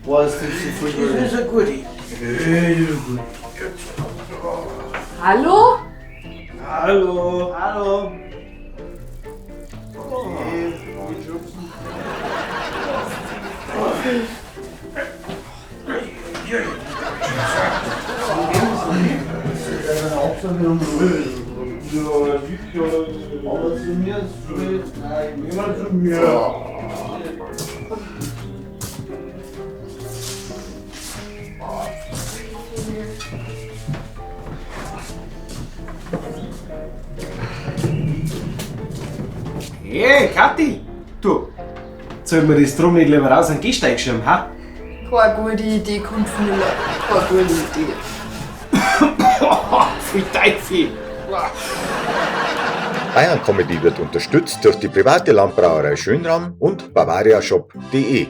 Das ist eine gute Idee. Hallo? Hallo. Hallo. Aber zu mir, nein, niemand zu mir. Hey, Kathi! Du, sollen wir das drum nicht lieber raus an den Gehsteig schirmen, ha? Keine gute Idee, Kumpfmüller. Keine gute Idee. Pfui Teufel! Bayern Comedy wird unterstützt durch die private Landbrauerei Schönram und bavariashop.de.